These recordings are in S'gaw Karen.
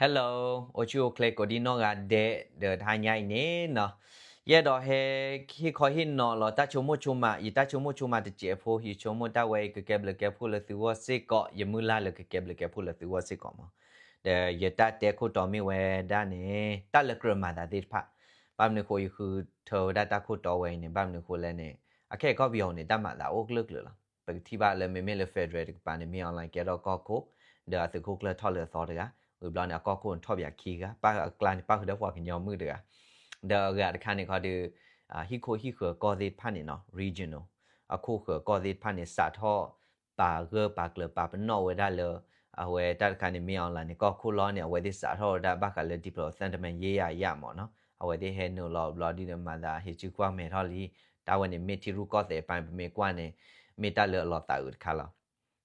Hello, အိၣ်ဆူၣ်အိၣ်ချ့ကိးဒံနီၢ်ဂၤဒဲး ဒီးတဟါညါအံၤန့ၣ်နီၤ, ယအဲၣ်ဒိးဟဲဟ့ၣ်ခီဟ့ၣ်နီၤလီၤတၢ်ဆိကမိၣ်ဆိကမး, ယတၢ်ဆိကမိၣ်ဆိကမးတစဲးဖိ, ယဆိကမိၣ်တၢ်ဝဲအံၤကကဲဘျုးကဲဖှိၣ်လၢသုဂီၢ်စ့ၢ်ကီး, ယမုၢ်လၢ်လၢကကဲဘျုးကဲဖှိၣ်လၢသုဂီၢ်စ့ၢ်ကီးမး. ဒီးယတၢ်တဲခိၣ်တီမ့ၢ်ဝဲဒၣ်န့ၣ် တၢ်လၢကြၢးမၤသးသ့ၣ်တဖၣ်, ဘၣ်မနုၤဃိယဃုထၢဝဲဒၣ်တၢ်ခိၣ်တီဝဲအံၤန့ၣ် ဘၣ်မနုၤဃိလဲၣ်န့ၣ်, အခဲအံၤကီၢ်ပယီၤန့ၣ် တၢ်မၤသးအိၣ်ကျၢၢ်ကျၢၢ်လီၤ. ပကထံၣ်ဘၣ်လၢမ့မ့ၢ်လၢ federal တကပၤန့ၣ် မ့ၢ် online ကဲထီၣ်ကီၢ်ခိၣ်, ဒီးအသုးခိၣ်ကျၢၢ်ထီၣ်လၢအသီတဂၤ, ဝံၤဘျီန့ၣ် အကီၢ်ခိၣ်န့ၣ်ထီၣ်ဘၣ်ခံဂၤ, ပၢ်အကျါန့ၣ် ပၣ်ဃုာ်ဒီးပှၤကညီမုၣ်တဂၤ, ဒီးအဂၤတခါန့ၣ်ခီဒီး ဟံၣ်ခိၣ်ဟံၣ်ဃၢၤကီၢ်သ့ၣ်တဖၣ်န့ၣ်နီၤ regional, အခိၣ်ဃၢၤကီၢ်သ့ၣ်တဖၣ်န့ၣ် စးထီၣ်ပာ်ဂၢၢ်ပာ်ကျၢၤပာ်ပနီၣ်ဝဲဒၣ်လၢ အဝဲတၢ်တခါန့ၣ် မ့ၢ် online န့ၣ် ကီၢ်ခိၣ်လီၤန့ၣ် အဝဲသ့ၣ်စးထီၣ်ဝဲဒၣ်ဘၣ်ဃးလၢ diplomatic သံတမန်ရေးရာအရ မ့ၢ်နီၤ, အဝဲသ့ၣ်ဟဲနုာ်လီၤဘျီဒုးဒီး မၤသးဟ့ၣ်စုကွၢ်မဲာ်ထီၣ်လံ, တၢ်ဝဲန့ၣ်မ့ၢ်ထံရူၢ်ကီၢ်သဲးအပိုင်း ပမ့ၢ်ကွၢ်န့ၣ် မ့ၢ်တၢ်လၢအလီၤသးအုးတခါလီၤ.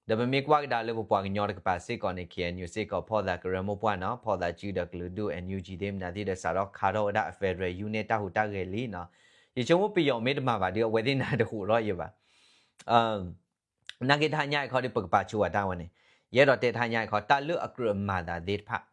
ဒီးပမ့ၢ်ကွၢ်ကဒါလၢပပှၤကညီတကပၤစ့ၢ်ကီးန့ၣ် KNU စ့ၢ်ကီး ဖီၣ်သးကရၢမိၢ်ပှၢ်နီၤ, ဖီၣ်သးစုဒီးကလုာ်ဒူၣ် NUG သ့ၣ်မနုၤသ့ၣ်ဒီး စးထီၣ်ခါထီၣ်ဝဲဒၣ်အ federal unit တၢ်ဟူးတၢ်ဂဲၤလံနီၤ. ယဆိကမိၣ်ပယီၤမ့ၢ်တမၤဘၣ်ဒီး အဝဲသ့ၣ်နၤတဟူးထီၣ်ယဘၣ် နာ်က့တဟါညါအံၤခီဒီး ပကပာ်ဆိဝဲတၢ်ဝဲန့ၣ်, ယအဲၣ်ဒိးတဲတဟါညါအံၤခီ တၢ်လၢအကြၢးမၤသးသ့ၣ်တဖၣ်,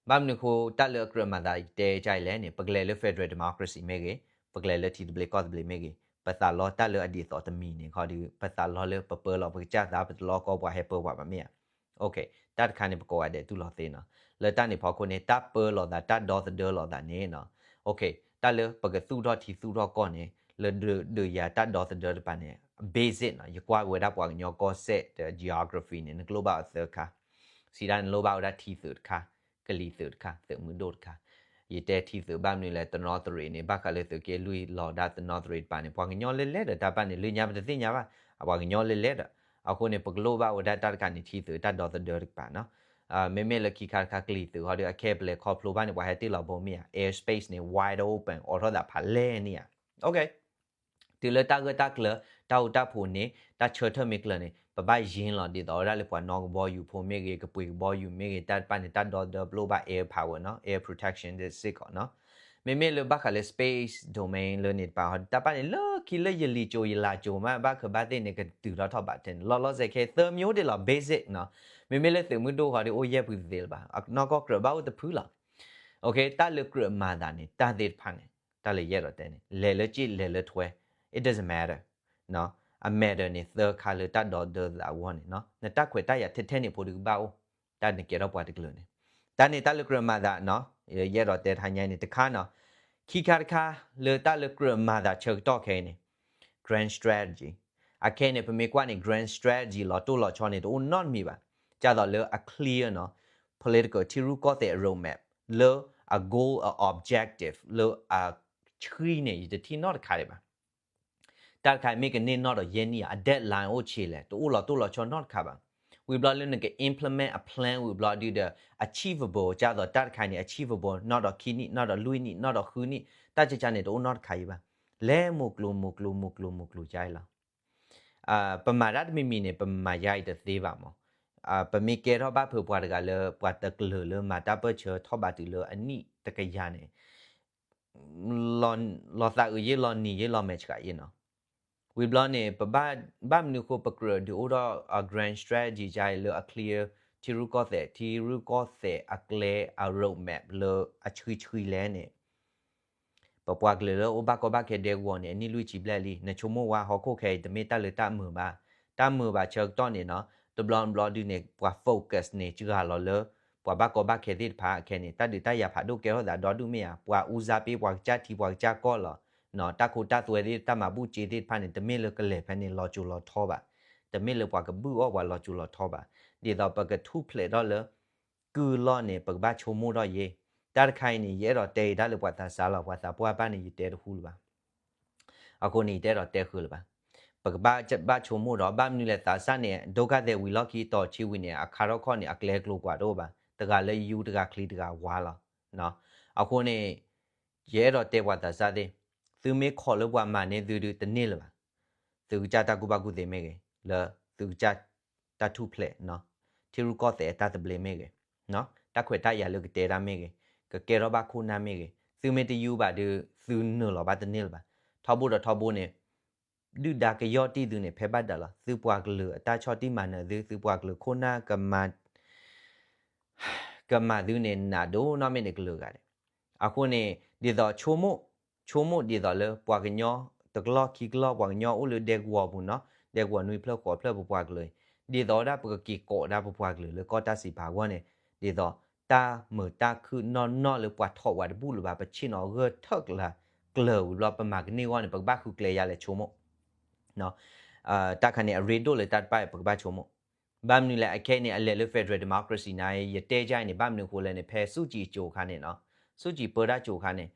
ဘၣ်မနုၤဃိတၢ်လၢအကြၢးမၤသးတဲကါအံၤလဲၣ်န့ၣ်, ပကလဲၤလၢ federal democracy မ့ၢ်ဂ့ၤ, ပကလဲၤလၢထံသဘျ့ကီၢ်သဘျ့မ့ၢ်ဂ့ၤ, ပသးလီတၢ်လၢအဒ်သိးတမံၤန့ၣ်ခီဒီး ပသးလီလၢပပၢလီၤပကစၢ်သး ပတလီကီပှၤဟဲပၢပှၤဘၣ်မ့ၢ်ဧါ. တၢ်တခါန့ၣ် ပကိးဂၤဒဲးတူၢ်လိာ်သ့နီၤ. လၢတၢ်န့ၣ်ဖီခိၣ်န့ၣ် တၢ်ပၢလီၤသး တၢ်ဒီသဒၢလီၤသးန့ၣ်နီၤ, တၢ်လၢပကသူၣ်ထီၣ်ထံသူၣ်ထီၣ်ကီၢ်န့ၣ် လၢဒုးယၤတၢ်ဒီသဒၢတပၤန့ၣ် basic နီၤ, ယကွၢ်ဝဲဒၣ်ပှၤကညီကီၢ်စဲၣ်ဒီး geography န့ၣ် နကလိၣ်ဘၣ်အသၢခါ, စံးဒၣ်နလိၣ်ဘၣ်ဝဲဒၣ်ထံသုးတခါ, ကလံၤသုးတခါ, သုးမုၢ်ဒိၣ်တခါ. ယတဲထံသုးဘၣ်မနုၤလဲၣ်, တနီသရံးန့ၣ် ဘၣ်ဃးလၢသုးက့လွံၢ်လီၤဒၣ်တနီသရံးတပၤန့ၣ် ပှၤကညီလဲၤလဲၤဒီးတၢ်ဘၣ်န့ၣ် လၢညါပတသ့ၣ်ညါဘၣ်, အပှၤကညီလဲၤလဲၤဒီး, အဃိန့ၣ် ပကလိၣ်ဘၣ်ဝဲဒၣ်တၢ်တခါန့ၣ် ထံသုးတၢ်ဒီသဒၢတကပၤနီၤ. မ့မ့ၢ်လၢခံခါတခါကလံၤသုးဃီဒီး အခဲပလဲၤခီဖျိဘၣ်န့ၣ် ပှၤဟဲတ့ၢ်လီၤဘိမ့ၢ်ဧါ, air space န့ၣ် wide open အိးထီၣ်သးဖးလဲၢ်န့ၣ်ဧါ. တုၤလၢတၢ်ဂၢၢ်တၢ်ကျၢၤ တၢ်အိၣ်တၢ်ဖှိၣ်န့ၣ် တၢ်ဆၢထၢၣ်မ့ၢ်ကျၢၤန့ၣ် ပဘၣ်ယ့ၤလီၤ ဒ်သိးဝဲဒၣ်လၢပှၤနီၣ်ကဘီယူၤဖိမ့ၢ်ဂ့ၤ, ကပှ့ၤကဘီယူၤမ့ၢ်ဂ့ၤ, တၢ်တဖၣ်န့ၣ် တၢ်ဒီသဒၢပလိၣ်ဘၣ် air power နီၤ, air protection စ့ၢ်ကီးနီၤ. မ့မ့ၢ်လၢဘၣ်ဃးလၢ space domain လၢန့ၣ်တပၤဃီ တၢ်တဖၣ်န့ၣ် လၢခံလၢယလံၤကိၤယလၤကိၤမး ဘၣ်ဃးဘၣ်သ့ၣ်န့ၣ် ကတုၤထီၣ်ထီၣ်ဘးထဲန့ၣ် လီၤလီၤဆဲးဆဲး သၢမံၤအိၣ်ဒံးလီၤ basic နီၤ. မ့မ့ၢ်လၢသုးမုၢ်ဒိၣ်ဃီဒီး အိၣ်ယဲၢ်ပူၤတသ့လၢၤဘၣ်, နီၢ်ကီၢ်ကြၢးဘၣ်အိၣ်တဖုလီၤ. တၢ်လၢကြၢးမၤသးန့ၣ် တၢ်သ့ၣ်တဖၣ်န့ၣ် တၢ်လၢယအဲၣ်ဒိးတဲန့ၣ် လဲၤလၢကၠ့လဲၤလၢထွဲ it doesn't matter. အ matter န့ၣ် သၢခါလၢတၢ်ဒီသဒၢအဂီၢ်န့ၣ်နီၤ, နတၢ်ခွဲးတၢ်ယာ်ထဲထဲန့ၣ်ဖိဒီးကဘၣ်အိၣ်, တၢ်နကဲထီၣ်ပှၤတကလုာ်န့ၣ်, တၢ်န့ၣ်တၢ်လၢကြၢးမၤသးနီၤ, ယအဲၣ်ဒိးတဲတဟါညါန့ၣ်တခါနီၤ. ခံခါတခါ လၢတၢ်လၢကြၢးမၤသးဆၢကတီၢ်ခဲအံၤန့ၣ် grand strategy. အခဲအံၤန့ၣ် ပမ့ၢ်ကွၢ်န့ၣ် grand strategy လီၤတိၢ်လီၤဆီန့ၣ် တအိၣ်နီတမံၤဘၣ်, ဒ်သိးလၢအ clear နီၤ, political ထံရူၢ်ကီၢ်သဲးအ roadmap လၢအ goal အ objective လၢအဆှံန့ၣ် ယတထံၣ်နီတခါဒံးဘၣ်. တၢ်တခါမ့ၢ်ကန့ၢ်နီၣ်ဒီးယဲၢ်နံၣ်ဧါ, အ deadline အိၣ်ဆံးလဲၣ်, တအိၣ်လီၤတိၢ်လီၤဆီနီတခါဘၣ်. ဝံၤဘျီလၢနက implement a plan ဝံၤဘျီဒုးဒီး achievable ဒ်သိးတၢ်တခါန့ၣ် achievable နီၣ်ဒီးခံနံၣ်, နီၣ်ဒီးလွံၢ်နံၣ်, နီၣ်ဒီးဃုနံၣ်, တၢ်ကကါန့ၣ်တအိၣ်နီတခါအံၤဘၣ်. လဲၤမိၢ်ကျိၤမိၢ်ကျိၤမိၢ်ကျိၤမိၢ်ကျိၤကါအံၤလီၤ. ပမၤတၢ်တမံၤမံၤန့ၣ် ပမၤယါအံၤတသ့ဘၣ်မး. ပမ့ၢ်ကဲထီၣ်ဘၣ်ဖုးပှၤတဂၤလၢ ပှၤတကလုာ်လၢမၤတၢ်ပၢၢ်ဆၢထီၣ်ဘးတုၤလၢအနံၣ်တကယၤန့ၣ် လီၤသးအုးယ့ၢ်လီၤနံၤယ့ၢ်လီၤမဲာ်ဆှးယ့ၢ်နီၤ. ဝံၤဘျီန့ၣ် ပဘၣ် ဘၣ်မနုၤဃိပကြၢးဒုးအိၣ်ထီၣ်အ grand strategy ကါအံၤလၢအ clear ထံရူၢ်ကီၢ်သဲး, ထံရူၢ်ကီၢ်သဲးအကျဲအ roadmap လၢအဆှံဆှံလဲၣ်န့ၣ် ပပှၤကလုာ်လၢအိၣ်ဘၣ်ကီဘၣ်ခဲဒဲကဝီၤန့ၣ် အနံၣ်လွံၢ်ဆံဘျဲၣ်လံ, နဆိကမိၣ်ဝဲဟီၣ်ခိၣ်ခဲအံၤ တမ့ၢ်တၢ်လၢတၢ်မုာ်ဘၣ်, တၢ်မုာ်ဘၣ်ဆၢကတီၢ်န့ၣ်နီၤ, တဘျီဘျီဒုးန့ၣ် ပှၤ focus န့ၣ် စှၤလီၤလၢ ပှၤဘၣ်ကီဘၣ်ခဲသ့ၣ်တဖၣ်ခဲအံၤန့ၣ် တၢ်ဒုးတၢ်ယၤဖးဒိၣ်ကဲထီၣ်သးဒီဒူၣ်မ့ၢ်ဧါ, ပှၤအူစါပ့ၤပှၤကစၢ်ထံပှၤကစၢ်ကီၢ်လီၤ. တၢ်ခိတၢ်သွဲသ့ၣ် တၢ်မၤဘူၣ်စ့သ့ၣ်တဖၣ်န့ၣ် တမ့ၢ်လၢကလဲၤဖဲန့ၣ်လီၤစိၤလီၤထီဘၣ်, တမ့ၢ်လၢပှၤကဘုၣ်အီၣ်ပှၤလီၤစိၤလီၤထီဘၣ်, ဒ်သိးပကထူၣ်ဖျဲးထီၣ်လၢ ကုၢ်လီၢ်န့ၣ် ပကဘၣ်ဆိကမိၣ်ထီၣ်ယ့ၢ်. တၢ်တခါအံၤန့ၣ် ယအဲၣ်ဒိးတဲအံၤတၢ်လၢပှၤသးစၢ်လီၤ, ပှၤသးပှၢ်ဘၣ်န့ၣ် ယတဲတဟူလၢၤဘၣ်. အဃိန့ၣ် ယတအဲၣ်ဒိးတဲဃုာ်လၢၤဘၣ်. ပကဘၣ်ဘၣ်ဆိကမိၣ်ဒီး ဘၣ်မနုၤလဲၣ်သးစၢ်န့ၣ် ဒိၣ်ကါသဲးဝံၤလီၢ်ခံတီၤဆံဝံၤန့ၣ် အခါထီၣ်ခီၣ်န့ၣ် အကျဲကျိၤကွၢ်တအိၣ်ဘၣ်, တဂၤလၢယူတဂၤချံတဂၤဝါလီၤ. အဃိန့ၣ် ယအဲၣ်ဒိးတဲပှၤသးစၢ်သ့ၣ်, သုမ့ၢ်ခိးလၢပှၤမၤန့ၢ်သုဒုးတန့ၢ်လၢၤဘၣ်. သုကစၢ်တၢ်ကူၣ်ဘၣ်ကူၣ်သ့မ့ၢ်ဂ့ၤ, လၢသုကစၢ်တၢ်ထူၣ်ဖျဲး, ထံရူၢ်ကီၢ်သဲးတၢ်သဘျ့မ့ၢ်ဂ့ၤ, တၢ်ခွဲးတၢ်ယာ်လၢကတဲတၢ်မ့ၢ်ဂ့ၤ, ကကဲထီၣ်ဘၣ်ခိၣ်နၢ်မ့ၢ်ဂ့ၤ, သုမ့ၢ်တယူဘၣ်ဒုး သုနုာ်လီၤဘၣ်တန့ၢ်လၢၤဘၣ်. ထီဘိဒီးထီဘိန့ၣ် ဒုၣ်ဒါကယီၢ်တံၢ်သုန့ၣ် ဖဲဘၣ်ဒၣ်လီၤ. သုပှၤကလုာ်အတၢ်ဆီၣ်တံၢ်မၤနၢၤသု, သုပှၤကလုာ်ခိၣ်နၢ်ကမၤ ကမၤသုန့ၣ်နးဒိၣ်နီၢ်မ့ၢ်န့ၣ်ကလုာ်ဂၤဒဲး. အဃိန့ၣ် ဒ်သိးဆိကမိၣ်, ဆိကမိၣ်ဒ်သိးလၢပှၤကညီတကလီၢ်ခံကလီၢ် ပှၤကညီအိၣ်လၢဒဲကဝီၤပူၤနီၤ, ဒဲကဝီၤနွံဖျၢၣ်ဃိးဖျၢၣ်ပပှၤကလုာ်, ဒ်သိးဝဲဒၣ်ပကက့ၤကိးဒၣ်ပပှၤကလုာ်လၢကီၢ်တၢ်စံးပာ်အဂီၢ်န့ၣ်, ဒ်သိးတၢ်မုာ်တၢ်ခုၣ်နီၢ်နီၢ်လၢပှၤထီၣ်ဝဲတဘူၣ်လၢၤဘၣ် ပဆ့ၣ်နီၤဂၢၢ်ထၢၣ်ကလၤကျၢၤဝံၤဘျီ ပမၤကန့ၢ်အဂီၢ်န့ၣ် ပကဘၣ်ဃုကျဲယါလဲၤဆိကမိၣ် တၢ်ခါန့ၣ် အရ့ဒိၣ်လၢတၢ်တဖၣ်ပကဘၣ်ဆိကမိၣ်. ဘၣ်မနုၤလဲၣ် အခဲအံၤန့ၣ် အလဲၤလၢ federal democracy နၤ ယတဲကါအံၤန့ၣ် ဘၣ်မနုၤအဃိလဲၣ်န့ၣ် ဖဲစူၣ်ကံၣ်ကၠိၤအခါန့ၣ်နီၤ, စူၣ်ကံၣ်ပၢတၢ်ကၠိၤအခါန့ၣ်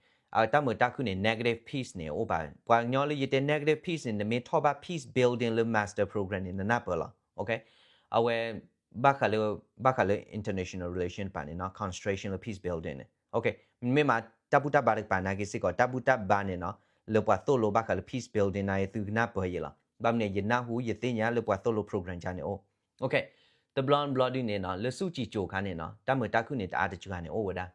တၢ်မုာ်တၢ်ခုၣ်န့ၣ် negative peace န့ၣ် အိၣ်ဘၣ်. ပှၤကညီလၢယတဲ negative peace န့ၣ် နမ့ၢ်ထီၣ်ဘၣ် peace building လၢ master program န့ၣ် နနၢ်ပၢၢ်လီၤ. အဝဲ ဘၣ်ဃးလၢ ဘၣ်ဃးလၢ international relation တပၤန့ၣ်နီၤ concentration လၢ peace building န့ၣ် မ့မ့ၢ်တၢ်ဘူၣ်တၢ်ဘါတကပၤနာ်က့စ့ၢ်ကီး တၢ်ဘူၣ်တၢ်ဘါန့ၣ်နီၤ လၢပှၤသိၣ်လိဘၣ်ဃးလၢ peace building နာ်က့ သုကနၢ်ပၢၢ်ယံာ်လီၤ. ဘၣ်မနုၤ ယနၢ်ဟူယသ့ၣ်ညါလၢပှၤသိၣ်လိ program ကါန့ၣ်အိၣ် တဘျီဘျီဒ်န့ၣ်နီၤ လၢစူၣ်ကံၣ်ကၠိၤအခါန့ၣ်နီၤ တၢ်မုာ်တၢ်ခုၣ်န့ၣ် တအါတစှၤန့ၣ်အိၣ်ဝဲဒၣ်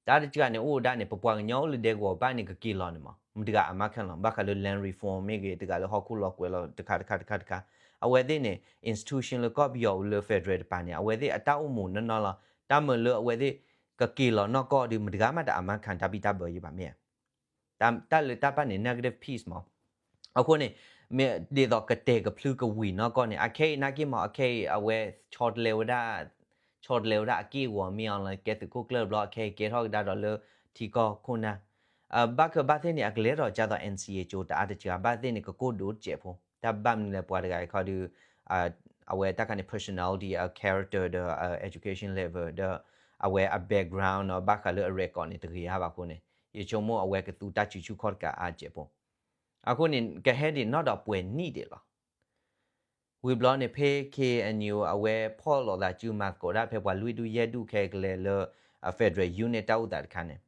တအါတစှၤန့ၣ်အိၣ်ဝဲဒၣ်န့ၣ် ပပှၤကညီအိၣ်လၢဒဲကဝီၤဘၣ်န့ၣ် ကက့ၤလီၤန့ၣ်မး မတၤတဂၤအမါခၢၣ်လီၤ ဘၣ်ဃးလၢ land reform မ့ၢ်ဂ့ၤ တဂၤလၢဟီၣ်ခိၣ်လီၤကွဲးလီၤတခါတခါတခါတခါ အဝဲသ့ၣ်န့ၣ် institution လၢကီၢ်ပယီၤလၢ federal တပၤန့ၣ် အဝဲသ့ၣ်အတၢ်အိၣ်မူနီၢ်နီၢ်လီၤ. တၢ်မုာ်လၢအဝဲသ့ၣ် ကက့ၤလီၤနီၢ်ကီၢ်ဒီး မတၤတဂၤမးတအမါခၢၣ်တၢ်ဘံၣ်တၢ်ဘၢယံာ်ဘၣ်မ့ၢ်ဧါ တၢ်လၢတၢ်တဖၣ်န့ၣ် negative peace မး. အဃိန့ၣ် မ့ၢ်ဒ်သိးကတဲာ်ကဖျုးကဝံၤနီၢ်ကီၢ်န့ၣ် အခဲအံၤနာ်က့မး အခဲအံၤအဝဲ ဆီတလဲဝဲဒၣ် ဆီတလဲဝဲဒၣ်အက့ၢ်အဂီၤမ့ၢ်အီၤလီၤ ကဲသုးခိၣ်ကျၢၢ်တဘျီ အခဲအံၤကဲထီၣ်ကဒါဒီးလၢထံကီၢ်ခိၣ်နၢ် ဘၣ်ကဘၣ်သ့ၣ်န့ၣ် အကလဲၤထီၣ်ကၢ်သိး N C A ကၠိတအါတစှၤ ဘၣ်သ့ၣ်န့ၣ် ကကိၢ်ဒိၣ်တစဲးဖိ တၢ်ဘၣ်မနုၤလဲၣ် ပှၤတဂၤအခီဒီး အဝဲတၢ်ခါန့ၣ် personality အ character ဒီး education level ဒီး အဝဲအ background နီၤ ဘၣ်ဃးလၢအ record န့ၣ် တဂ့ၤဟါဘၣ်အဃိန့ၣ် ယဆိကမိၣ်အဝဲကသူတၢ်စုဆူၣ်ခီၣ်တကးအါတစဲးဖိ အဃိန့ၣ် ကဟဲဒံးနီၢ်ဒီးပှဲၤနံၣ်ဒံးလီၤ. ဝံၤဘျီန့ၣ် ဖဲ K N U အဝဲဖီၣ်လိာ်သးစုမၤသကိးတၢ်ဖဲပှၤလွံၢ်ဒူၣ် ယဲၢ်ဒူၣ်ခဲကလဲာ်လၢ federal unit တၢ်အိၣ်သးတခါန့ၣ်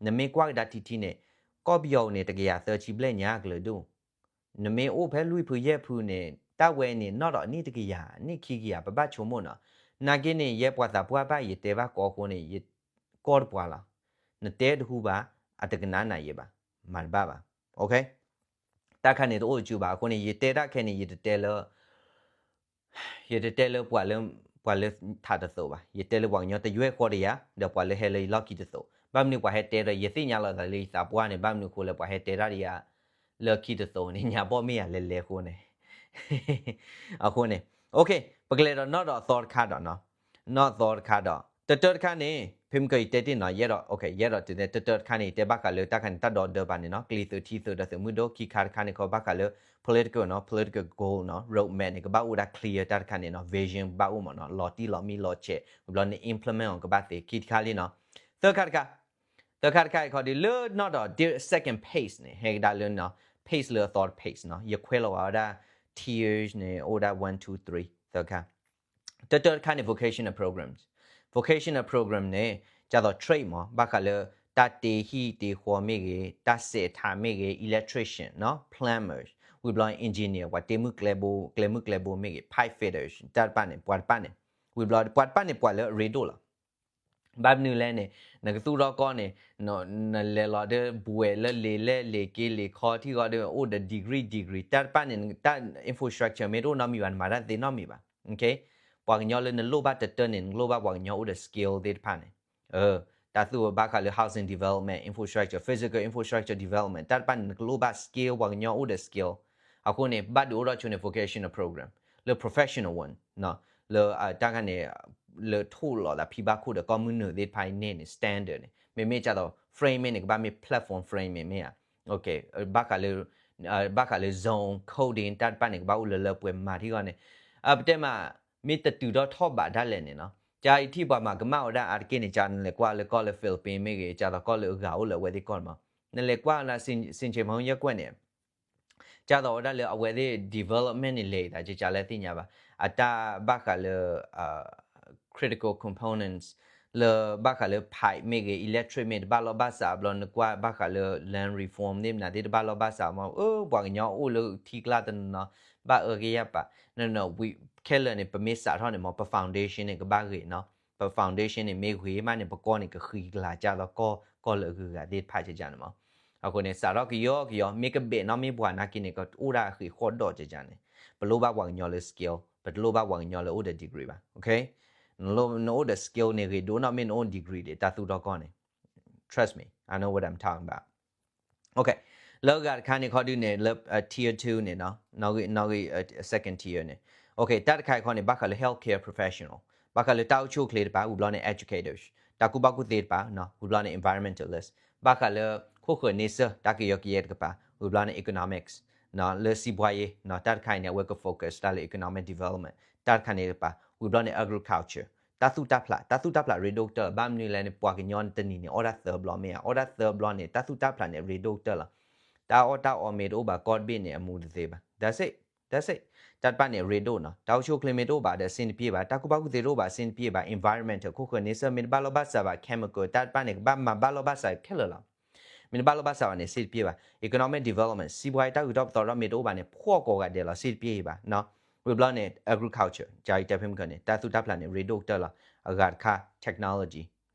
နမ့ၢ်ကွၢ်ကဒါထံထံန့ၣ် ကီၢ်ပယီၤန့ၣ် တကယၤသၢဆံဘျဲၣ်ညါကလုာ်ဒူၣ် နမ့ၢ်အိၣ်ဖဲလွံၢ်ဖုယဲၢ်ဖုန့ၣ် တၢ်ဝဲန့ၣ် နီၢ်ဒီးအနံၣ်တကယၤ နံၣ်ခံကယၤ ပဘၣ်ဆိကမိၣ်နီၤ. နာ်က့န့ၣ် ယဲပှၤသးပှၢ်ဘၣ်ယတဲဘၣ်ကိးအဃိန့ၣ် ယကိးတပှၤလီၤ. နတဲတဟူဘၣ် အတကနၣ်နၤယဲဘၣ်, မၤတဘၣ်ဘၣ်. တၢ်ခါန့ၣ်တအိၣ်တစုဘၣ်အဃိန့ၣ် ယတဲတၢ်ခဲန့ၣ် ယတတဲလၢ ယတတဲလၢပှၤလၢ ပှၤလၢထးတသိးဘၣ်, ယတဲလၢပှၤကညီတယွဲၢ်ဃီတယၤ ဒီးပှၤလၢဟဲလၢယလီၢ်ခံတသိး, ဘၣ်မနုၤပှၤဟဲတဲဒီး ယသ့ၣ်ညါလီၤသးလၢယသးပှၢ်န့ၣ် ဘၣ်မနုၤအဃိလဲၣ် ပှၤဟဲတဲတၢ်တယၤ လၢခံတသိးန့ၣ် ညါဘီၣ်မ့ၢ်ယၤလဲၤလဲၤအဃိန့ၣ် အဃိန့ၣ် ပကလဲၤဒီးနီၢ်ဒီးအသီတခါဒီးနီၤ, နီၢ်အသီတခါဒီး တတၢတခါန့ၣ် ဖဲမုၢ်ကီၢ်ယတဲတ့ၢ်နီၤ, ယအဲၣ်ဒိး ယအဲၣ်ဒိးတဲ တတၢတခါန့ၣ် ယတဲဘၣ်ဃးလၢတၢ်ခါန့ၣ် တၢ်ဒီသဒၢပာ်န့ၣ်နီၤ, ကျိာ်သုးထံသုးဒီးသုးမုၢ်ဒိၣ်ခံခါတခါန့ၣ် ခီဘၣ်ဃးလၢ political နီၤ, political goal နီၤ, roadmap န့ၣ် ကဘၣ်အိၣ်ဝဲဒၣ် clear တၢ်တခါန့ၣ်နီၤ, vision ဘၣ်အိၣ်မးနီၤ, လီၤတံၢ်လီၤမံလီၤဆဲး ဝံၤဘျီန့ၣ် implement အီၤကဘၣ်သ့ ခံတခါလံနီၤ, သၢခါတခါ သၢခါတခါအံၤခီဒီး လၢနီၢ်ဒီး second phase န့ၣ် ဟဲကဒါလၢနီၤ phase လၢအသီတ phase နီၤ, ယခွဲးလီၤဝဲဒၣ် tiers န့ၣ် အိၣ်ဝဲဒၣ် one two three သၢခါ, တတၢတခါန့ၣ် vocational programs, vocational program န့ၣ် ကၢ်သိး trade မး ဘၣ်ဃးလၢ တၢ်တ့ဟံၣ်တ့ဃီမ့ၢ်ဂ့ၤ, တၢ်စဲးထးမ့ၢ်ဂ့ၤ, electrician နီၤ, plumbers, ဝံၤဘျီ engineer ပှၤတ့မုၢ်ကျဲဘိ ကျဲမုၢ်ကျဲဘိမ့ၢ်ဂ့ၤ, pipe fitters တၢ်တဖၣ်န့ၣ် ပှၤတဖၣ်န့ၣ်, ဝံၤဘျီ ပှၤတဖၣ်န့ၣ် ပှၤလၢအရ့ဒိၣ်လီၤ. ဘၣ်မနုၤလဲၣ်န့ၣ် နကသူၣ်ထီၣ်ကီၢ်န့ၣ် နလဲၤလီၤဒီးဘှဲးလၢလံာ်လဲၣ်လံာ်က့လံာ်ခီထံဂီၢ်ဒီး အိၣ်ဒီး degree degree တၢ်တဖၣ်န့ၣ် တၢ် infrastructure မ့ၢ်တအိၣ်နီတမံၤဘၣ် နမၤတၢ်သ့နီတမံၤဘၣ်. ပှၤကညီလၢနလိၣ်ဘၣ်တတၢန့ၣ် နလိၣ်ဘၣ်ပှၤကညီအိၣ်ဒီး skill သ့ၣ်တဖၣ်န့ၣ် တၢ်သူၣ်ဘၣ်ဃးလၢ housing development, infrastructure, physical infrastructure development တၢ်တဖၣ်န့ၣ် နကလိၣ်ဘၣ် skill ပှၤကညီအိၣ်ဒီး skill. အဃိန့ၣ် ဘၣ်ဒုးအိၣ်ထီၣ်ဆိန့ၣ် vocational program လၢ professional one လၢတၢ်ခါန့ၣ် လၢထိၣ်လီၤသးဖံဘၣ်ခိၣ်ဒီးကီၢ်မုၢ်နုာ်သ့ၣ်တဖၣ်အံၤန့ၣ်န့ၣ် standard န့ၣ် မ့မ့ၢ်ကၢ်သိး frame န့ၣ် ကဘၣ်မ့ၢ် platform frame မ့ၢ်ဧါ, ဘၣ်ဃးလၢ ဘၣ်ဃးလၢ zone coding တၢ်တဖၣ်န့ၣ် ကဘၣ်အိၣ်လၢလၢပှဲၤမၤထံဂီၢ်န့ၣ် ပတဲမး မ့ၢ်တတုၤထီၣ်ထီၣ်ဘးဒၣ်လဲာ်န့ၣ်နီၤ, ကၢ်အံၤထံၣ်ပှၤမၤကမၣ်ဝဲဒၣ်အါတက့ၢ်န့ၣ် ကၢ်နလဲၤကွၢ်လၢကီၢ်လၢ Philippines မ့ၢ်ဂ့ၤ ကၢ်သိးကီၢ်လၢအဂၤအိၣ်လၢအဝဲသ့ၣ်ကီၢ်န့ၣ်မး, နလဲၤကွၢ်လၢ ဆင်ခြေဖုံးရပ်ကွက် န့ၣ် ကၢ်သိးဝဲဒၣ်လၢအဝဲသ့ၣ် development န့ၣ် လဲၤအသးကကးလၢသ့ၣ်ညါဘၣ်, အတၢ်ဘၣ်ဃးလၢ critical components လၢဘၣ်ဃးလၢ pipe မ့ၢ်ဂ့ၤ electric မ့ၢ်တဘၣ်လီၢ်ဘၣ်စးဘျီ နကွၢ်ဘၣ်ဃးလၢ land reform သ့ၣ်မနုၤသ့ၣ်တဘၣ်လီၢ်ဘၣ်စးမး အၢ ပှၤကညီအိၣ်လၢထံကျါတနီၤနီၤ ဘၣ်အၢက့ၤယၢ်ပာ် ခဲလၢာ်န့ၣ် ပမ့ၢ်စးထီၣ်န့ၣ်မး ပ foundation န့ၣ် ကဘၣ်ဂ့ၤနီၤ, ပ foundation န့ၣ် မ့ၢ်ဂ့ၤမးန့ၣ် ပကီၢ်န့ၣ် ကဃံကလၤကၢ်သိးကီၢ် ကီၢ်လၢအဂုၤအဂၤသ့ၣ်တဖၣ်ကကးန့ၣ်မး, အဃိန့ၣ် စးထီၣ်ကယီကယီ မ့ၢ်ကဘဲးနီၣ်မ့ၢ်ပှၤနာ်က့န့ၣ် ကအိၣ်ဒၣ်အဃ့ၢ်ဃီၣ်ဒီးကကးန့ၣ်, ပလိၣ်ဘၣ်ပှၤကညီလၢ skill, ပတလိၣ်ဘၣ်ပှၤကညီလၢအိၣ်ဒီး degree ဘၣ်, နအိၣ်ဒီး skill န့ၣ်ဂ့ၤဒိၣ်နီၢ်မ့ၢ်နအိၣ် degree ဒီး တၢ်သူၣ်ထီၣ်ကီၢ်န့ၣ် trust me, I know what I'm talking about. Okay, လၢအဂၤတခါန့ၣ်ခီဒုန့ၣ် လၢ tier two န့ၣ်နီၢ် နီၣ်ဂံၢ် နီၣ်ဂံၢ် second tier န့ၣ် okay, တၢ်တခါအံၤခီန့ၣ် ဘၣ်ဃးလၢ healthcare professional, ဘၣ်ဃးလၢတၢ်အိၣ်ဆူၣ်အိၣ်ချ့တကပၤ ဝံၤဘျီန့ၣ် educators, တၢ်ကူၣ်ဘၣ်ကူၣ်သ့တကပၤ ဝံၤဘျီန့ၣ် environmentalist, ဘၣ်ဃးလၢခိၣ်ဃၢၤန့ဆၢၣ် တၢ်ကယီကယဲတကပၤ ဝံၤဘျီန့ၣ် economics, လၢစံးဘှါယ့ တၢ်တခါအံၤန့ၣ် အဝဲက focus တၢ်လၢ economic development တၢ်တခါန့ၣ်တကပၤ ဝံၤဘျီန့ၣ် agriculture, တၢ်သူၣ်တၢ်ဖျး, တၢ်သူၣ်တၢ်ဖျးရ့ဒိၣ်ကတၢၢ်လီၤ. ဘၣ်မနုၤလဲၣ်န့ၣ် ပှၤကညီတနံၤန့ၣ် အီၣ်တၢ်သၢဘျီမ့ၢ်ဧါ, အီၣ်တၢ်သၢဘျီန့ၣ် တၢ်သူၣ်တၢ်ဖျးန့ၣ် ရ့ဒိၣ်ကတၢၢ်လီၤ. တၢ်အီၣ်တၢ်အီမ့ၢ်တအိၣ်ဘၣ် ကီၢ်တဘ့ၣ်န့ၣ် အမူတသ့ဘၣ်. That's it, that's it. တၢ်တဖၣ်န့ၣ် ရ့ဒိၣ်နီၤ. တၢ်အိၣ်ဆူၣ်အိၣ်ချ့မ့ၢ်တအိၣ်ဘၣ်ဒီး အဆင်တပြေဘၣ်. တၢ်ကူၣ်ဘၣ်ကူၣ်သ့တအိၣ်ဘၣ် အဆင်တပြေဘၣ်. Environment ခိၣ်ဃၢၤန့ဆၢၣ် မ့ၢ်တဘၣ်လိာ်ဘၣ်စးဘၣ် chemical တၢ်တဖၣ်န့ၣ် ကဘၣ်မၤဘၣ်လိာ်ဘၣ်စးခဲလၢာ်လီၤ. မ့ၢ်တဘၣ်လိာ်ဘၣ်စးဘၣ်န့ၣ် အဆင်တပြေဘၣ်. Economic development စံးဘှါယ့ တၢ်ဂုၤထီၣ်ပသီထီၣ်မ့ၢ်တအိၣ်ဘၣ်န့ၣ် ဖှီၣ်ကိးဂၤဒဲးလီၤ အဆင်တပြေဘၣ်နီၤ. ဝံၤဘျီန့ၣ် agriculture ကၢ်အံၤတဲဖဲမုၢ်ကၢန့ၣ် တၢ်သူၣ်တၢ်ဖျးန့ၣ် ရ့ဒိၣ်ကတၢၢ်လီၤ. အဂၤတခါ technology,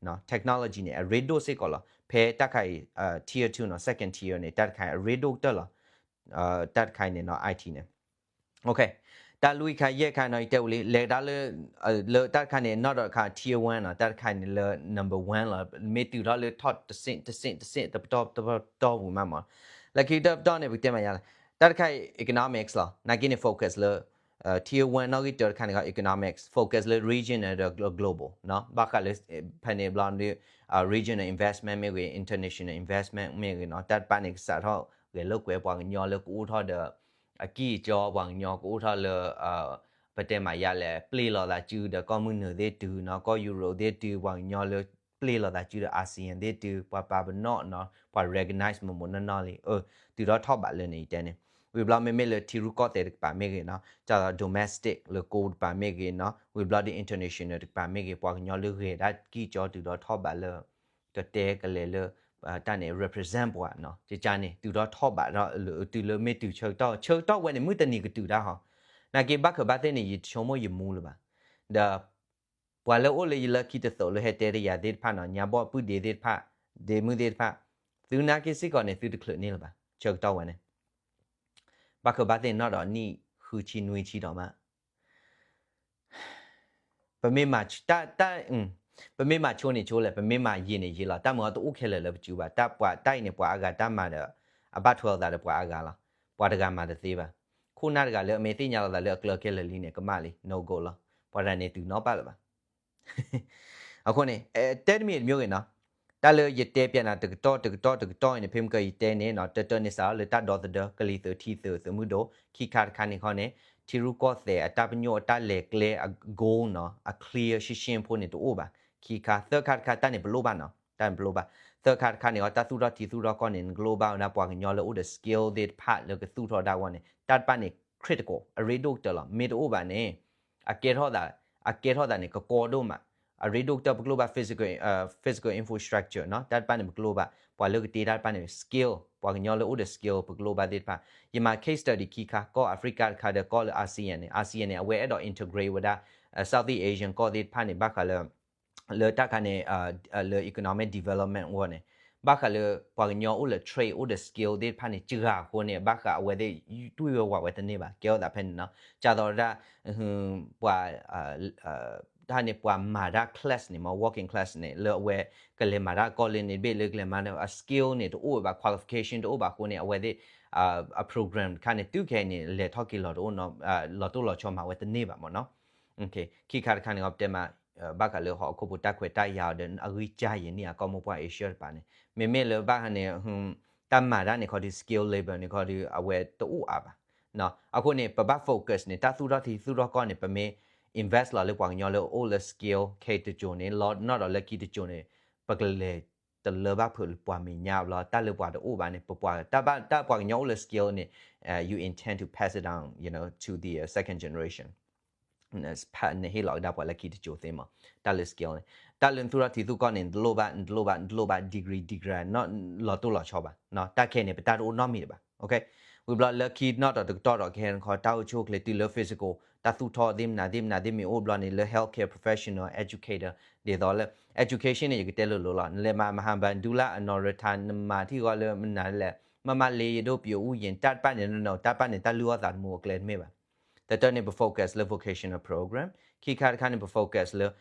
technology န့ၣ် အရ့ဒိၣ်စ့ၢ်ကီးလီၤ. ဖဲတၢ်ခါအံၤ tier two နီၤ second tier န့ၣ် တၢ်တခါအံၤ အရ့ဒိၣ်ကတၢၢ်လီၤ. တၢ်တခါအံၤန့ၣ်နီၤ IT န့ၣ် Okay, တၢ်လွံၢ်ခါယဲၢ်ခါနီၤ ယတဲဝံၤလံ လဲၤကဒါလၢ လၢတၢ်တခါန့ၣ် နီၢ်ဒီးတခါ tier one နီၤ တၢ်တခါန့ၣ်လၢ number one လီၤ. မ့ၢ်တုၤထီၣ်လၢထီၣ်တဆင့် တဆင့် တဆင့် တပတီၢ် တပတီၢ်ပူၤမးမး လၢခံကတၢၢ်ပတီၢ်န့ၣ် ပကတဲမးယါလဲၣ်. တၢ်တခါအံၤ economics လီၤ. နာ်က့န့ၣ် focus လၢ tier one နီၣ်ဂံၢ်တၢတခါန့ၣ် economics, focus လၢ regional ဒီး global နီၤ. ဘၣ်ဃးလၢ ဖဲန့ၣ်ဘျီဒီး regional investment မ့ၢ်ဂ့ၤ international investment မ့ၢ်ဂ့ၤနီၤ တၢ်တဖၣ်န့ၣ် ကစးထီၣ်ဂဲၤလိာ်ကွဲပှၤကညီလၢကအိၣ်ထီၣ်ဒီး အကံၢ်အကီ ပှၤကညီကအိၣ်ထီၣ်လၢ ပတဲမးယါလဲၣ် ပျ့ၤလိာ်သးစုဒီးကီၢ်မုၢ်နုာ်သ့ၣ်တုၤနီၤ ကီၢ်ယူရိးသ့ၣ်တုၤ ပှၤကညီလၢပျ့ၤလိာ်သးစုဒီး ASEAN သ့ၣ်တုၤ ပှၤပာ်ပနီၣ်နီၤ ပှၤ recognize မိၢ်မိၢ်နီၢ်နီၢ်လံ အၢ တုၤထီၣ်ထီၣ်ဘးလၢန့ၣ် ယတဲန့ၣ် ဝံၤဘျီမ့မ့ၢ်လၢထံရူၢ်ကီၢ်သဲးတကပၤမ့ၢ်ဂ့ၤနီၤ ကၢ်သိး domestic လၢကိတကပၤမ့ၢ်ဂ့ၤနီၤ ဝံၤဘျီဒီး international တကပၤမ့ၢ်ဂ့ၤ ပှၤကညီလၢဂဲၤတၢ်ကံၢ်ကီတုၤထီၣ်ထီၣ်ဘးလၢ ကတဲကလဲၤလၢ တၢ်န့ၣ် represent ပှၤနီၤ ကကါန့ၣ် တုၤထီၣ်ထီၣ်ဘးဒီး တုၤလၢမ့ၢ်တုၤဆၢကတီၢ် ဆၢကတီၢ်ဝဲန့ၣ် မုၢ်တနံၤကတုၤတၢ်ဟီ နာ်က့ဘၣ်ခၢၣ်ဘၣ်သ့ၣ်န့ၣ် ယဆိကမိၣ်ယမူလၢၤဘၣ် ဒီး ပှၤလၢအိၣ်လၢယလၢခံတသိးလၢဟဲတဲတယၤသ့ၣ်တဖၣ်နီၤ ညါဘီၣ်ပုၢ်ဒ့သ့ၣ်တဖၣ် ဒ့မုၣ်သ့ၣ်တဖၣ် သုနာ်က့စ့ၢ်ကီးန့ၣ် သုတချုးန့ၢ်လၢၤဘၣ် ဆၢကတီၢ်ဝဲန့ၣ် ဘၣ်ခၢၣ်ဘၣ်သ့ၣ်န့ၣ်နီၢ်ဒီးနံၣ်ဃုဆံနွံဆံဒီးမး ပမ့ၢ်မၤ တၢ် တၢ် ပမ့ၢ်မၤဆိန့ၣ်ဆိလဲၣ် ပမ့ၢ်မၤယံာ်န့ၣ်ယံာ်လီၤ တၢ်မၤအီၤတအိၣ်ခဲလၢာ်လၢပစုဘၣ် တၢ်ပှၤတၢ်အံၤန့ၣ် ပှၤအါဂၤတၢ်မၤဒီး အဘၣ်ထွဲလိာ်သးဒီးပှၤအါဂၤလီၤ ပှၤတဂၤမၤတသ့ဘၣ် ခိၣ်နၢ်တဂၤလၢအမ့ၢ်သ့ၣ်ညါလိာ်သးလၢအကျၢၤခဲလၢာ်လံန့ၣ် ကမၣ်လံ no go လီၤ ပှၤတဂၤန့ၣ်တုၤနီၢ်ပၢၢ်လၢၤဘၣ် အဃိန့ၣ် တဲတမံၤတမံၤဂ့ၤနီၤ တၢ်လၢယတဲပျးနၤတကတီၢ်တကတီၢ်တကတီၢ်အံၤန့ၣ် ဖဲမုၢ်ကၢအံၤတဲန့ၣ်နီၤ တၢတၢန့ၣ်စးထီၣ်လၢတၢ်ဒီသဒၢ ကလံၤသုးထံသုးသုးမုၢ်ဒိၣ် ခံခါတခါန့ၣ်ခီန့ၣ် ထံရူၢ်ကီၢ်သဲးအတၢ်ပညိၣ်အတၢ်လဲၤကျဲအ goal နီၤ အ clear ရှင်းရှင်းဖိန့ၣ်တအိၣ်ဘၣ် ခံခါ သၢခါတခါတၢ်န့ၣ်ပလိၣ်ဘၣ်နီၤ တၢ်န့ၣ်ပလိၣ်ဘၣ် သၢခါတခါန့ၣ်အီၤ တၢ်သူၣ်ထီၣ်ထံသူၣ်ထီၣ်ကီၢ်န့ၣ် နကလိၣ်ဘၣ်ဝဲဒၣ်ပှၤကညီလၢအိၣ်ဒီး skill သ့ၣ်တဖၣ်လၢကသူၣ်ထီၣ်ဒၣ်ဝဲန့ၣ် တၢ်တဖၣ်န့ၣ် critical အရ့ဒိၣ်ကတၢၢ်လီၤ မ့ၢ်တအိၣ်ဘၣ်န့ၣ် အကဲထီၣ်သး အကဲထီၣ်သးန့ၣ် ကကီဒိၣ်မး အရ့ဒိၣ်ကတၢၢ်ပကလိၣ်ဘၣ် physical, physical infrastructure နီၤ တၢ်တဖၣ်န့ၣ်ပကလိၣ်ဘၣ် ပှၤလၢကတ့တၢ်တဖၣ်န့ၣ် skill ပှၤကညီလၢအိၣ်ဒီး skill ပကလိၣ်ဘၣ်သ့ၣ်တဖၣ် ယမၤ case study ခံခါ ကီၢ် Africa တခါဒီးကီၢ်လၢ ASEAN န့ၣ် ASEAN န့ၣ် အဝဲအဲၣ်ဒိး integrate ဝဲဒၣ် Southeast Asian ကီၢ်သ့ၣ်တဖၣ်န့ၣ် ဘၣ်ဃးလၢ လၢတၢ်ခါန့ၣ် လၢ economic development အဂီၢ်န့ၣ် ဘၣ်ဃးလၢပှၤကညီအိၣ်လၢ trade အိၣ်ဒီး skill သ့ၣ်တဖၣ်န့ၣ် စှၤအဃိန့ၣ် ဘၣ်ဃးအဝဲသ့ၣ် တွံၢ်ဝဲဝးဝဲတန့ၢ်ဘၣ် ကဲထီၣ်သးဖဲန့ၣ်နီၤ ကၢ်သိးဒၣ် ပှၤ တၢ်န့ၣ်ပှၤမၤတၢ် class န့ၣ်မ့ၢ် working class န့ၣ် လၢအဝဲကလဲၤမၤတၢ်ကီၢ်လၢန့ၣ်တဘ့ၣ်လၢကလဲၤမၤ အ skill န့ၣ်တအိၣ်ဘၣ် qualification တအိၣ်ဘၣ်အဃိန့ၣ် အဝဲသ့ၣ် အ program တခါန့ၣ် တုၤခဲအံၤန့ၣ် လဲၤထီၣ်က့ၤလီၤတအိၣ် လီၤတိၢ်လီၤဆီမၤဝဲတန့ၢ်ဘၣ်မ့ၢ်နီၤ ခံခါတခါန့ၣ် ပတဲမး ဘၣ်ဃးလၢဟီၣ်ခိၣ်ဖိတၢ်ခွဲးတၢ်ယာ်အီၤဒီး အဂံၢ်စၢ်ယဲၢ်န့ၢ်အကီၢ်မိၢ်ပှၢ် Asia တပၤန့ၣ် မ့မ့ၢ်လၢဘၣ်ဟးန့ၣ် တၢ်မၤတၢ်န့ၣ်ခီဒီး skill labor န့ၣ်ခီဒီး အဝဲတအိၣ်အါဘၣ် အဃိန့ၣ် ပဘၣ် focus န့ၣ် တၢ်သူၣ်ထီၣ်ထံသူၣ်ထီၣ်ကီၢ်န့ၣ် ပမ့ၢ် invest လီၤလၢပှၤကညီလၢအိၣ်လၢ skill ခဲတစိၤန့ၣ် လီၤနီၢ်ဒီးလၢခံတစိၤန့ၣ် ပကလဲၤတလၢဘၣ်ဖုးပှၤမဲာ်ညါဘျီ တၢ်လၢပှၤတအိၣ်ဘၣ်န့ၣ် ပပှၤ တၢ်ပှၤကညီအိၣ်လၢ skill န့ၣ် you intend to pass it down, you know, to the second generation နဟ့ၣ်လီၤကဒါပှၤလၢခံတစိၤသ့မး တၢ်လၢ skill န့ၣ် တၢ်လၢနသူၣ်ထီၣ်ထံသူၣ်ကီၢ်န့ၣ် နတလိၣ်ဘၣ် နတလိၣ်ဘၣ် နတလိၣ်ဘၣ် degree degree လီၤတိၢ်လီၤဆီဘၣ် တၢ်ခဲန့ၣ် ပတၢ်တအိၣ်နီတမံၤတဘၣ် ဝံၤဘျီလၢခံနီၢ်ဒီးတကတီၢ်ဒီး ခဲခီ တၢ်အိၣ်ဆူၣ်အိၣ်ချ့တုၤလၢ physical တၢ်သူၣ်ထီၣ်သ့ၣ်မနုၤသ့ၣ်မနုၤသ့ၣ်မ့ၢ်အိၣ်ဘျီန့ၣ် လၢ healthcare professional educator ဒ်သိးလၢ education န့ၣ် ယကတဲလိၤလိၤလီၤ နလဲၤမၤ မဟာဗန္ဓုလ အနီၢ်ရထါ နမၤထံၣ်ဃီလၢမနုၤလဲၣ် မမလ့ယဒိၣ်ပျိၤအူယ့ၣ် တၢ်တဖၣ်န့ၣ် တၢ်ပၢ်န့ၣ် တၢ်လုၢ်အီၣ်သးတမူအကျဲတမ့ၢ်ဘၣ် တၢတၢန့ၣ် ပ focus လၢ vocational program ခံခါတခါန့ၣ် ပ focus လၢ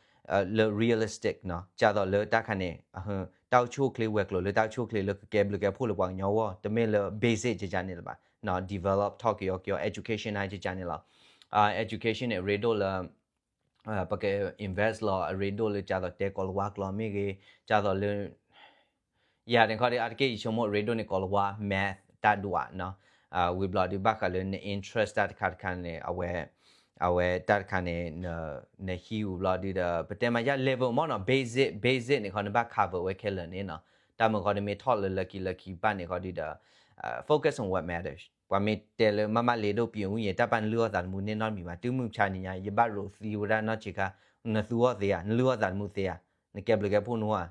လၢ realistic နီၤ, ကၢ်သိးလၢတၢ်ခါန့ၣ် တၢ်အိၣ်ဆူၣ်အိၣ်ချ့ ဝဲၤကျိၤလၢတၢ်အိၣ်ဆူၣ်အိၣ်ချ့လၢကကဲဘျုးကဲဖှိၣ်လၢပှၤကညီအဂီၢ်, တမ့ၢ်လၢ basic ကကန့ၣ်လၢၤဘၣ်, develop ထီၣ်က့ၤအီၤက့ၤအီၤ education န့ၣ် ကကန့ၣ်လီၤ. education န့ၣ် အရ့ဒိၣ်လၢ ပက invest လီၤ အရ့ဒိၣ်လၢကၢ်သိးတဲကိးလၤဝါကျိာ်မ့ၢ်ဂ့ၤ, ကၢ်သိးလၢ ယၤန့ၣ်ခီဒီး အါတက့ၢ်ယဆိကမိၣ်အရ့ဒိၣ်န့ၣ် ကိးလၤဝါ math တၢ်ဒွးနီၤ, ဝံၤဘျီဒုးဘၣ်ဃးလၢန interest တၢ်တခါတခါန့ၣ် အဝဲ အဝဲတၢ်တခါန့ၣ် နဟံးဝံၤဘျီဒုးဒီး ပတဲမၤယါ level မ့ၢ်နီၤ, basic basic န့ၣ်ခီ နဘၣ် cover ဝဲခဲလၢာ်န့ၣ်နီၤ, တၢ်မုာ်ခီန့ၣ်မ့ၢ်ထီၣ်လၢလၢခံလၢခံဘၣ်န့ၣ်ခီဒုးဒီး focus on what matters. ပှၤမ့ၢ်တဲလၢမ့ၢ်မ့ၢ်လ့ဒိၣ်ပံၤဝံၤ တၢ်ပာ်နလုၢ်အီၣ်သးသမူန့ၣ်နီတမံၤဘၣ်, တုၤမုၢ်မဆါန့ၣ်ညါ ယဘၣ်ရိးသံဝဲဒၣ်နီၢ်ဆံးခါ, နသူအီၣ်သ့ဧါ, နလုၢ်အီၣ်သးသမူသ့ဧါ, နကဲဘျုးကဲဖှိၣ်နအိၣ်ဧါ,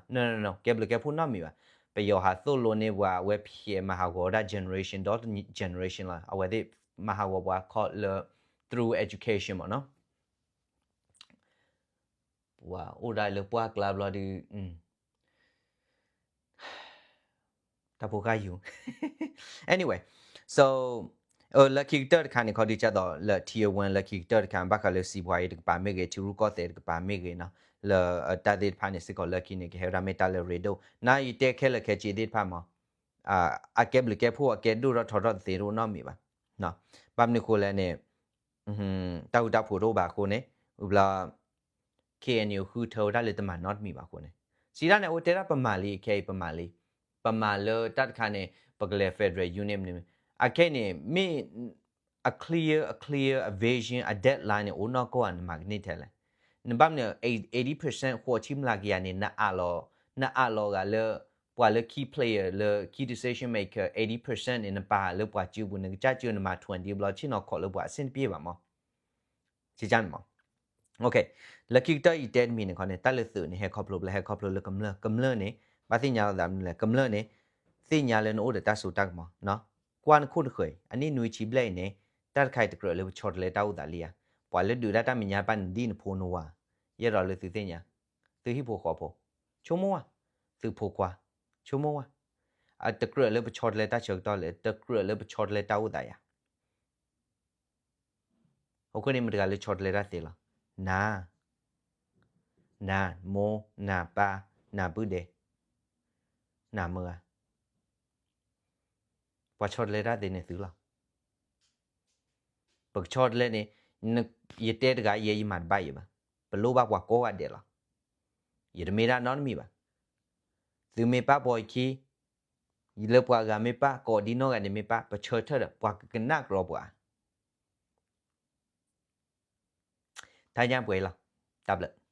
ကဲဘျုးကဲဖှိၣ်နီတမံၤဘၣ်. ပယီၤဟးသိၣ်လိန့ၢ်ပှၤ အဝဲဖျဲးမၤဟးဂီၤဝဲဒၣ် generation ဒီး generation လီၤ, အဝဲသ့ၣ်မၤဟးဂီၤပှၤခီလၢ through education မ့ၢ်နီၤ. ပှၤအိၣ်ဒၣ်လၢပှၢ်ကျါဘျီဒုး တၢ်ဖိဃၢ်ယူၤ anyway, so လၢခံကတၢၢ်တခါန့ၣ်ခီဒုးကၢ်သိးလၢ tier one လၢခံကတၢၢ်တခါ ဘၣ်ဃးလၢစံးပှၤအံၤတကပၤမ့ၢ်ဂ့ၤ ထံရူၢ်ကီၢ်သဲးတကပၤမ့ၢ်ဂ့ၤနီၤ, လၢတၢ်သ့ၣ်တဖၣ်န့ၣ်စ့ၢ်ကီးလၢခံန့ၣ် ကဟဲဝဲဒၣ်မ့ၢ်တၢ်လၢအရ့ဒိၣ်, နယတဲခဲလၢာ်ခဲဆ့သ့ၣ်တဖၣ်မး, အကဲဘျုးကဲဖှိၣ်အကဲဒိၣ်ထီၣ်ထီထီၣ်တသ့တအိၣ်နီတမံၤဘၣ်. ဘၣ်မနုၤဃိလဲၣ်န့ၣ် တၢ်ဃူတၢ်ဖိးတအိၣ်ဘၣ်အဃိန့ၣ်, ဝံၤဘျီ K N U ဃုထၢဝဲဒၣ်လၢတမၤနီတမံၤဘၣ်အဃိန့ၣ်, စံးဒၣ်န့ၣ် အိၣ်တဲဒၣ်ပမၤလံ, ခဲအံၤပမၤလံ, ပမၤလၢတၢ်တခါန့ၣ် ပကလဲၤ federal union မနုၤ, အခဲအံၤန့ၣ် မ့ၢ် a clear, a clear, a vision, a deadline န့ၣ် အိၣ်နီၢ်ကီၢ်ဧါ, နမၤကန့ၢ်ထဲလဲၣ်. နဘၣ်မနုၤ eighty percent ဃိးဆံမျးကယၤန့ၣ် နအးလီၤ, နအးလီၤဂာ်လၢ ပှၤလၢ key player လၢ key decision maker eighty percent န့ၣ် နပာ်လၢပှၤစုပူၤ, နကစၢ်စုနမၤ twenty ဘျီ ဆ့ၣ်နီၤခိးလၢပှၤအဆ့ၣ်တပျ့ၢ်ဘၣ်မး. ကန့ၣ်မး လၢခံကတၢၢ်ယတဲတမံၤန့ၣ်ခီန့ၣ် တၢ်လၢသုးန့ၣ် ဟဲခီဖျိလၢ ဟဲခီဖျိလၢကမျၢၢ်, ကမျၢၢ်န့ၣ် ဘၣ်သ့ၣ်ညါလီၤသးမနုၤလဲၣ်, ကမျၢၢ်န့ၣ် သ့ၣ်ညါလၢနအိၣ်ဒီးတၢ်စိတၢ်ကမီၤ, ကွၢ်နခိၣ်တဃၢၤအံၤ အနံၣ်နွံဆံဘျဲၣ်အံၤန့ၣ် တၢ်တခါအံၤတကြၢးလၢပဆီတလဲတၢ်အိၣ်သးလံဧါ, ပှၤလၢဒုးဒၣ်တၢ်မဲာ်ညါဘၣ်နဒံၣ်နဖိနဝၤ, ယအဲၣ်ဒိးလၢသုသ့ၣ်ညါ, သုဟံၣ်ဖိဃီဖိ, ဆိကမိၣ်ဝဲ, သုဖိခွါ, ဆိကမိၣ်ဝဲ, အတကြၢးလၢပဆီတလဲတၢ်ဆၢကတီၢ်လဲၣ်, တကြၢးလၢပဆီတလဲတၢ်အိၣ်သးယၤ အဃိန့ၣ် မတၤတဂၤလၢဆီတလဲတၢ်သ့လီၤ. နၤ, နမိၢ်, နပၢ်, နပုၢ်ဒဲး, နမုၢ်ဂၤ, ပှၤဆီတလဲတၢ်သ့န့ၣ်သုလီၤ. ပကဆီတလဲန့ၣ်, ယတဲတဂၤယဲ ယမၤတဘၣ်ယဲဘၣ်. ပလိၣ်ဘၣ်ပှၤကိးဂၤဒဲးလီၤ. ယတမ့ၢ်ဒၣ်နီတမံၤဘၣ်. သုမ့ၢ်ပာ်ပိာ်ယခံ, လၢပှၤဂၤမ့ၢ်ပာ်, ကိးဒံနီၢ်ဂၤန့ၣ်မ့ၢ်ပာ်, ပဆၢထၢၣ်ဒီး ပှၤကကနၣ်ကြီပှၤ. တၢ်ညၣ်ပှဲၤလီၤ. တၢ်ဘျုး.